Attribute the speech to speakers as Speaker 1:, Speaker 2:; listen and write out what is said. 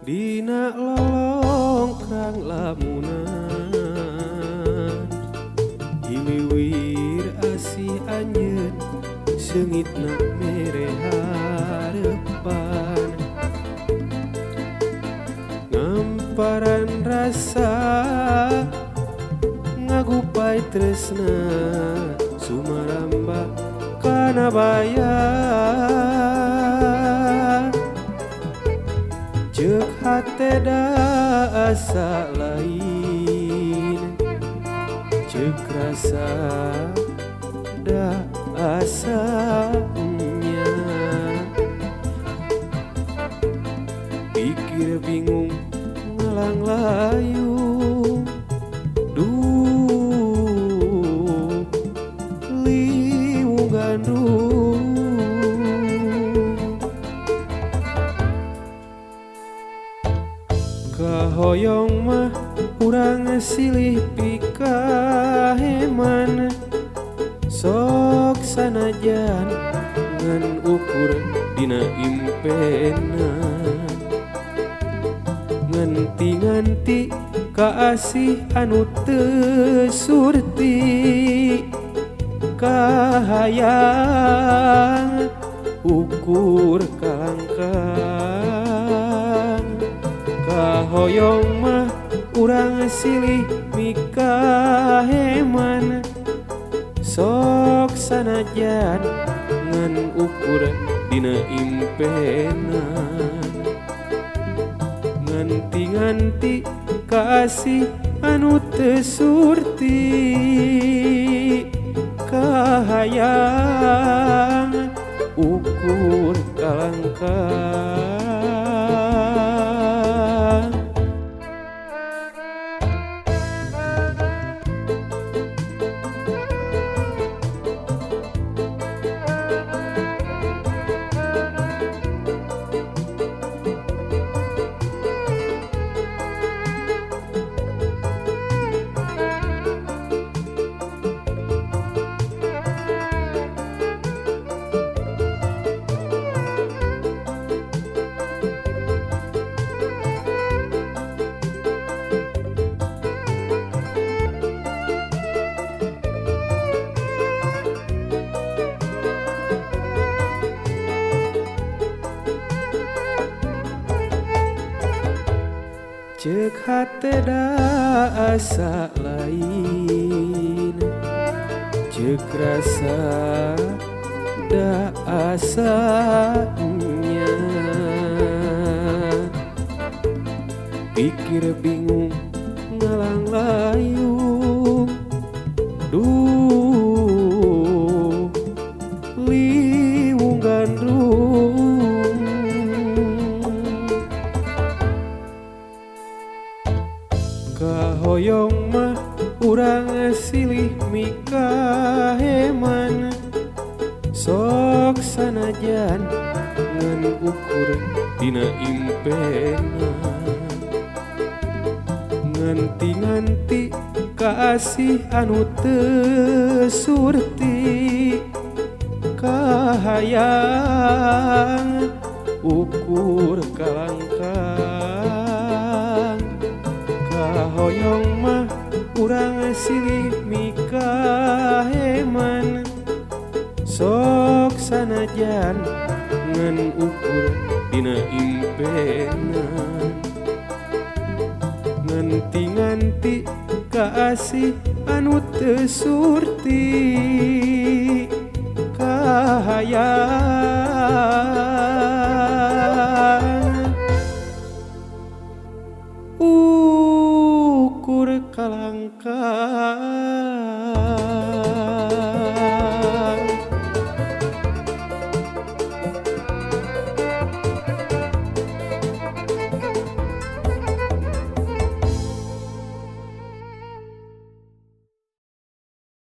Speaker 1: Dina lolongkrang lamunan, hiwiwir asih anjeun seungitna mere harepan. Ngamparan rasa ngagupai tresna sumaramba kana bayar. Ceuk hate da asa lain, ceuk rasa da asanya. Pikir bingung ngalang layu, duh liwung gandrung. Kahoyong mah urang silih pikaheman, sok sanajan ngan ukur dina impenan. Nganti-nganti kaasih anu teu surti, kahayang ukur kalangkang. Kahoyong mah urang silih mikaheman, sok sanajan ngan ukur dina impenan. Nganti-nganti kaasih anu teu surti, kahayang ukur kalangkang. Ceuk hate da asa lain, ceuk rasa da asanya. Pikir bingung ngalang layung, duh liwung gandrung. Kahoyong mah urang silih mikaheman, sok sanajan ngan ukur dina impenan. Nganti-nganti kaasih anu teu surti, kahayang ukur kalangkang. Kahoyong mah urang silih mikaheman, sok sanajan ngan ukur dina impenan. Nganti-nganti kaasih anu teu surti, kahayang